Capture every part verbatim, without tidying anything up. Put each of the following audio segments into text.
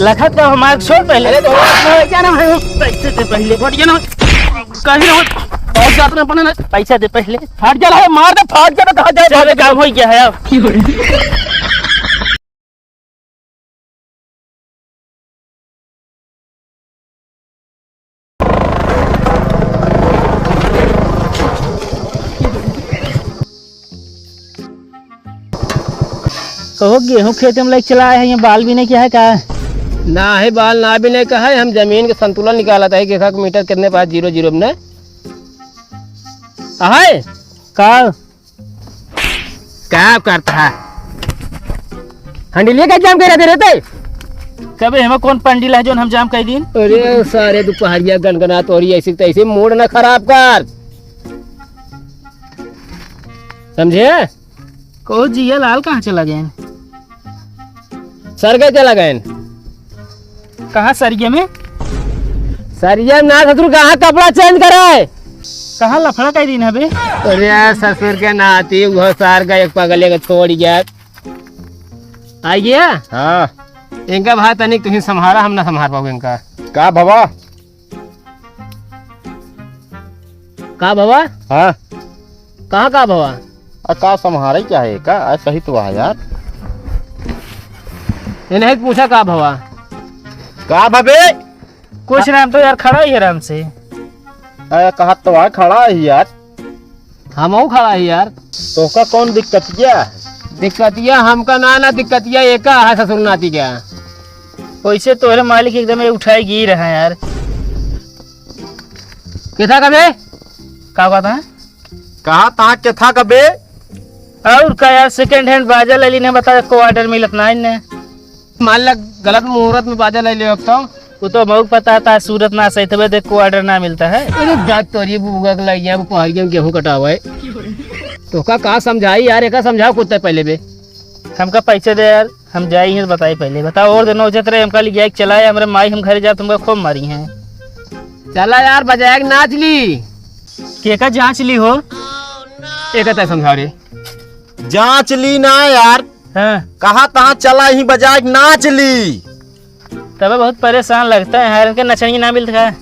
लखत का हमार छोड़ पहले। अरे तो क्या नाम है? पैसे दे पहले। बढ़िया ना। कहीं ना। बहुत ज्यादा ना बने ना। पैसा दे पहले। हट जा रे, मार दे, फाट जा रे, कहाँ जाए? चल, काम हो गया है अब। कहो, गेहूं खेते में लेके चला आए हैं, ये बाल भी नहीं किया है का? ना है, बाल ना भी नहीं कहा है, हम जमीन के संतुलन निकालत है, कि एक मीटर कितने पास जीरो जीरो में। आहे? का? का करत है? हंडिलिया का जाम करा दे रहते? कबे हमें कौन पंडिल है जोन हम जाम कर दीन? अरे सारे दोपहरिया गनगना तोरी ऐसी तैसी मूड न खराब कर। समझे? कहो जिया लाल कहाँ चला गए? सरगे चला गए। कहाँ सरिया में? सरिया में ना ससुर, कहाँ कपड़ा change करे? कहाँ लफड़ा कई दिन हबे? अरे ससुर के नाती, वो सार का एक पगले को छोड़ गया। आ गया? हाँ। इनका भाई तनिक तुहीं संभाला, हम ना संभाल पाओगे इनका। का भवा? का भवा? हाँ। कहाँ का भवा? आ, का संभारे क्या है? का, आ, सही तो है यार। ये नहीं पूछा का भवा? का भबे? कुछ ना, हम तो यार खड़ा ही आराम से। अरे, कहा तो आ, खड़ा ही यार। हमहू खड़ा ही यार। तोका कौन दिक्कतिया? दिक्कतिया हमका ना, ना दिक्कतिया एका है ससुर नाती का। वैसे तोहरे मालिक एकदम ये उठाए गिर रहा है यार। केथा कबे? का बात है? कहा ता केथा कबे? और का यार, second hand बाजा ले लीने, बता को order मिलत ना इन्ने। मान ला गलत मुहूर्त में बाजा ले ले अब तो। वो तो मऊ पता था, सूरत ना सही तबे देख को order ना मिलता है। अरे जा तोरी बुआ के लग गया, वो पहाड़िया में गेहूं कटावे। तोका का समझाई यार, एका समझाओ कुत्ते पहले बे। हमका पैसे दे यार। हम जाई हैं तो बताई पहले, बताओ और दिन उजत रहे, हमका ले जाए के चला है, हमरे माई हम घरे जाब, तुमका खूब मारी हैं। चला यार, बजाए के नाच ली। के का जांच ली हो? एक तय समझा रे। जांच ली ना यार। हाँ। कहा तहाँ चला ही बजाए के नाच ली। तबे बहुत परेशान लगता है यार, इनके नचनिया ना मिलता है।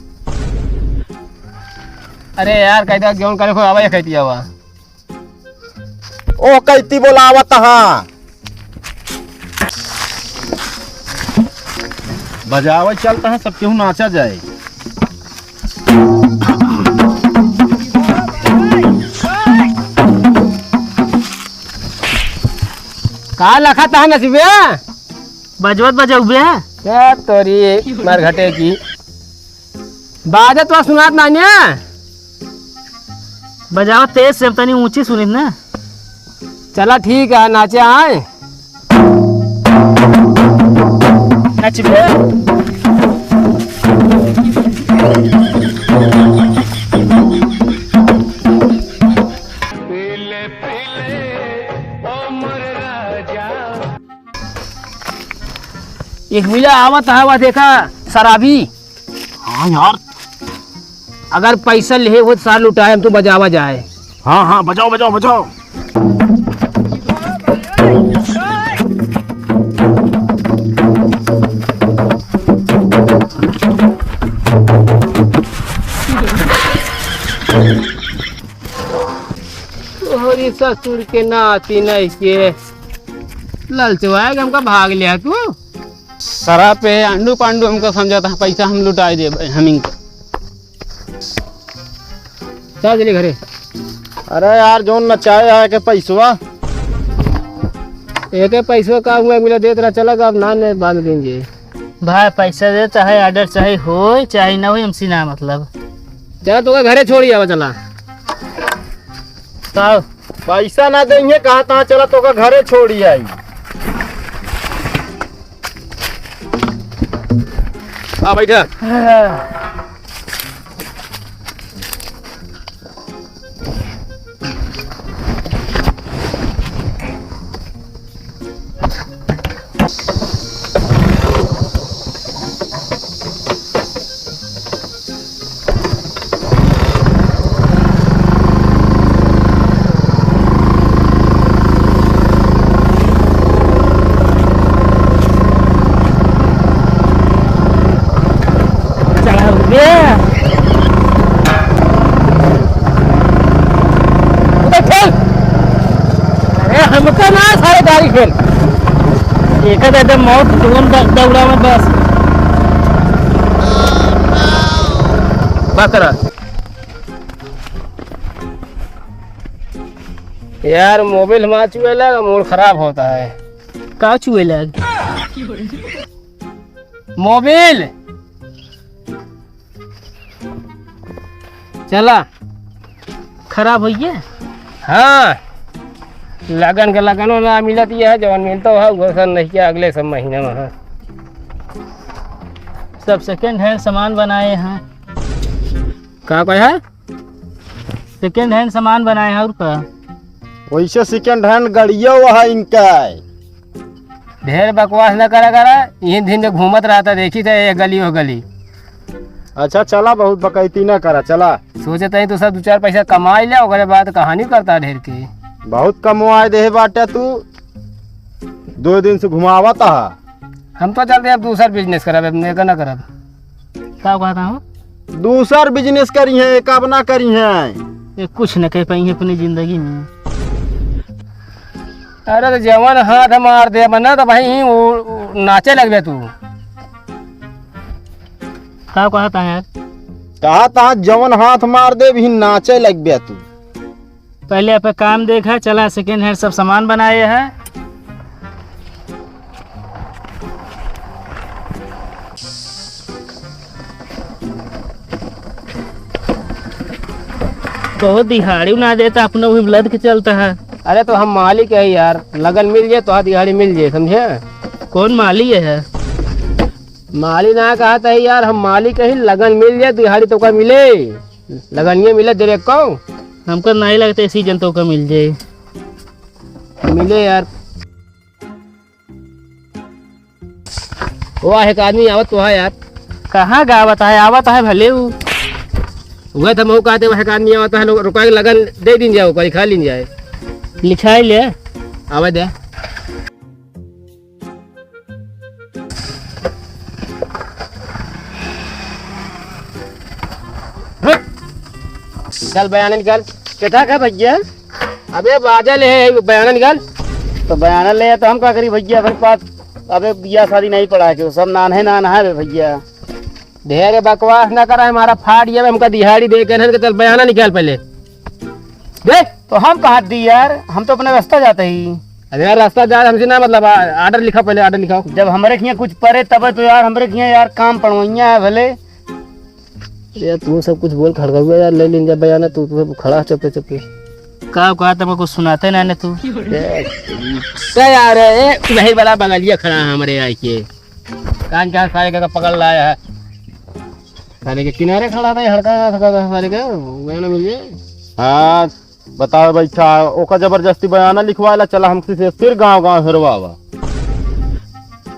अरे यार, कहता क्यों करे, कोई आवाज कहती आवा। ओ कैती बोलावत हा। बजावे चलता है, सब केहू नाचा जाए। का लखत हा नसीबिया? बजवत बजौबे? क्या तोरी मार घटे की? बाजत वा सुनात ना ने? बजावा तेज से, तनी ऊंची सुनित ना। चला ठीक है, नाचे आए। नचबे। एक मिला आवत है, वह देखा, शराबी। हाँ यार। अगर पैसा लेहे हो तो सार लुटाए, हम तो बजावा जाए। हाँ, हाँ, बजाओ, बजाओ, बजाओ। तोहरी ससुर के नाती नहीं के ललचवाए के हमका भाग लिया तू। शराब पे अंडू पांडू हमको समझाता है, पैसा हम लुटाए देबे हम इनका। चल चली घरे। अरे यार, जौन नचाए आए के पैसवा। एक पैसवा का हुआ, मिला देत रहा, चला अब ना, ने बाद में देंगे। भाई, पैसा दे, चाहे order चाहे होय, चाहे ना होय, हमसे ना मतलब। चला, तोका घरे छोड़ी आवा, चला। तो पैसा ना देंगे, कहा तहाँ चला, तोका घरे छोड़ी आई। आ बैठा। हमका ना सारे गाड़ी फेल। एक दे दे मौत, ड्रोन द-, दौड़ा में बस। बकरा। यार, मोबिल हमार चुए लग, मूड खराब होता है। का चुए लग? मोबिल। चला। खराब होइए? हाँ। लगन के लगनो ना मिलत, ये है जवन मिलतो है, वो सब नहीं किया अगले सब महीना में है। सब second hand सामान बनाए हैं। का कहे है? Second hand सामान बनाए हैं और का? वैसे second hand गड़िया वहा इनका है। ढेर बकवास न करा करा, यही दिन में घूमत रहता, देखी थे ये गली वो गली। अच्छा चला, बहुत बकैती न करा, चला। सोचत ही तो सब दो चार पैसा कमाई ले, ओकरे बाद कहानी करता ढेर के। बहुत कमवाए देहे बाटे तू, दो दिन से घुमावत हा। हम तो चलते अब दूसर business करब, अब एकर ना करब। का कहता हूँ? दूसर business करी है, एक अब ना करी है। ये कुछ न कह पाई है अपनी जिंदगी में। अरे तो जवन हाथ मार दे बना तो भाई वो, वो नाचे लगबे तू। का कहता है यार? कहा था जवन हाथ मार दे भी नाचे लगबे तू। पहले आप काम देखा, चला second hand सब सामान बनाए हैं। बहुत दिहाड़ी ना देता, अपना वही लद के चलता है। अरे तो हम मालिक है यार, लगन मिल जाए तो दिहाड़ी मिल जाए, समझे? कौन माली है? माली ना कहता है यार, हम मालिक है, लगन मिल जाए, दिहाड़ी तो का मिले। लगनिया मिले दे रे को। हमका नहीं लगता इसी जन तो का मिल जाए। मिले यार। वाह, एक आदमी आवत तो है यार। कहाँ गावत है? आवत है भले ऊ। वह तो मऊ कहते, वह एक आदमी आवत है, लोग रुका के लगन दे दीन जाओ, कोई खा लीन जाए। लिखाई ले। आवे दे। चल बयाना निकाल। केटा का भैया? अबे बाजा ले है, बयाना निकाल। तो बयाना ले तो हम का करी भैया, अपने पास अबे बियाह शादी नहीं पड़ा है, सब नान है, नान है बे भैया। ढेर बकवास ना करा, हमारा फाट गया, हमका दिहाड़ी दे के ना, चल बयाना निकाल पहले। दे। तो हम कहाँ दी यार, हम तो अपना रास्ता जाते ही। अरे यार, रास्ता जा, हमसे ना मतलब, आ, order लिखाओ पहले, order लिखाओ। जब हमरे खिया कुछ परे तबे तो यार, हमरे खिया यार काम पड़वैया है भले। अरे यार, तू सब कुछ बोल खड़गौआ यार, ले लीन जा बयाना, तू, तू सब खड़ा चुपे चुपे। का, का तुमको कुछ सुनाते ना ने तू? ए, का यार, ए, वही वाला बगलिया खड़ा है हमरे यहाँ के। कान का सारे का पकड़ लाया है। सारे के किनारे खड़ा था, हड़का ना सका था सारे के, बयाना मिल जाए। हाँ, बताओ बैठा, ओका जबरदस्ती बयाना लिखवाएला, चला हमसे से फिर गाँव गाँव हेरवावा।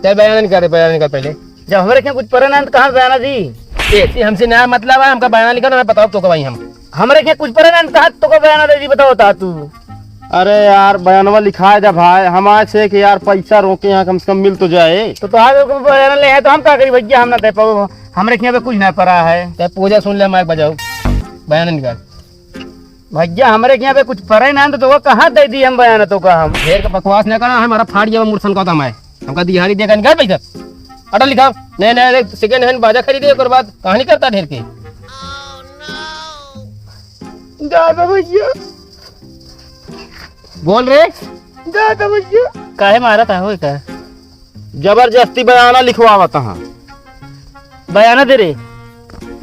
चल बयाना निकाल, बयाना निकाल पहले। जब हमरे के कुछ परे ना, तो कहाँ से बयाना दी? ऐसे हमसे ना मतलब है, हमका बयाना निकाल, मैं बताओ तो का भाई हम। हमरे के कुछ परे ना, तो कहाँ तो का बयाना दे दी, बताओ ता तू। अरे यार, बयानवा लिखाए दे भाई, हम आज से कि यार पैसा रोके यहाँ कम से कम मिल तो जाए। तो तोहार को बयाना ले है तो हम का करी भैया, हम ना दे पाओ, हमरे के यहाँ पे कुछ ना पड़ा है। ते पूजा सुन ले, माइक बजाओ, बयाना निकाल। भैया, हमरे के यहाँ पे कुछ परे ना, तो तोका कहाँ दे दी हम बयान, तोका हम? ढेर का बकवास ना करा, हमारा फाट जावा मुर्सन का तमाए। हमका दिहाड़ी देगा, निकाल पैसा। Order लिखाओ। नहीं, नहीं, नहीं, second hand बाजा खरीदे, ओकर बाद कहानी करता ढेर के। दादा भैया। बोल रे। दादा भैया। काहे मारा था, होए का? जबरदस्ती बयाना लिखवावत हाँ। बयाना दे रे।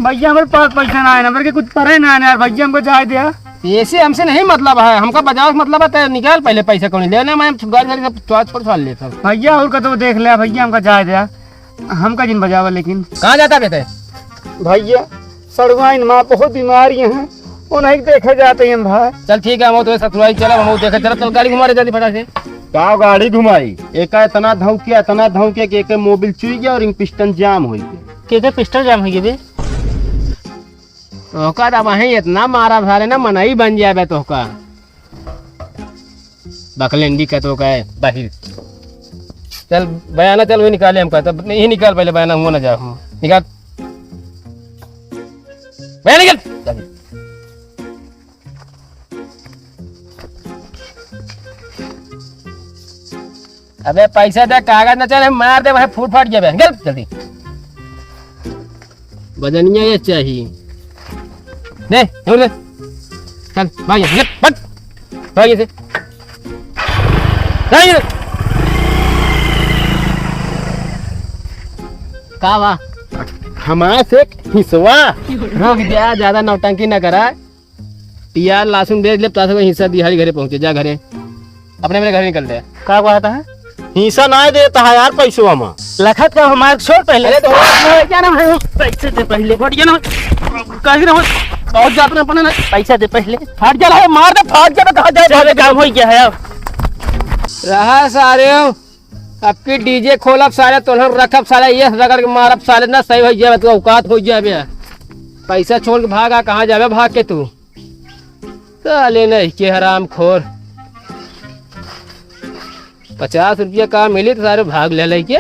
भैया, हमरे पास पैसा ना है ना, हमरे के कुछ परे ना है ना यार, भैया, हमको जाए दे। ऐसे हमसे नहीं मतलब है, हमका बजाओ से मतलब है, ते निकाल पहले पैसा कौन लेना, मैं गाड़ी गाड़ी सब चुआ छोड़ छाड़ ले सब। भैया, और कतो देख ले भैया, हमका जाए दे, हमका जिन बजावा लेकिन। कहाँ जाता बेटे? भैया, सड़ुआइन माँ बहुत बीमारी हैं, वो नहीं देखे जाते हैं भाई। चल ठीक है, हम तो ससुराल चला, हम देखे चला, चल गाड़ी घुमा रे जल्दी फटाक से। का गाड़ी घुमाई? एका इतना धौंकिया, इतना धौंकिया कि एके मोबिल चुई गया और इन पिस्टन जाम होई गया। के के पिस्टन जाम होई गया बे? ओका दा वहीं इतना मारा सारे ना मनई बन जाबे तोहका। बकलेंडी का तो का है, बाहिर। चल बयाना, चल वही निकाले हमका, तब नहीं निकाल पहले बयाना, हुआ ना जा, हम निकाल। बयाना निकाल। चल। अबे पैसा दे, कागज न चले, मार दे, वहीं फूट फाट जाबे। चल जल्दी। वजनिया ये चाहिए। दे, छोड़ दे। चल, भाग यहाँ, चल, भाग। भाग यहाँ से। भाग यहाँ से। का बा? हमारे से हिस्सा। रुक जा, ज्यादा नौटंकी ना करा। पियाज लहसुन बेच ले, तासे को हिस्सा दिहाड़ी घरे पहुँचे, जा घरे। अपने मेरे घर निकल ले। का बात है? हिस्सा ना देता है यार पैसवा में। लखत का हमार छोड़ पहले। अरे तो क्या ना भाई? पैसे दे पहले। हट गया ना। कहीं ना हो। बहुत जात ना अपने ना। पैसा दे पहले। हट जा रहा है, मार दे, भाग जा, कहाँ जाए, चले, भाग जा। काम हो गया है अब। रहा सारे, अब की डीजे खोलब सारे, तोहन रखब सारे, ये रगड़ के मारब सारे, ना सही हो जाए, तू औकात हो जाए। पैसा छोड़ के भागा, कहाँ जाबे भाग के तू? साले नहीं के हरामखोर। पचास रुपया का मिली तो सारे भाग ले लेके।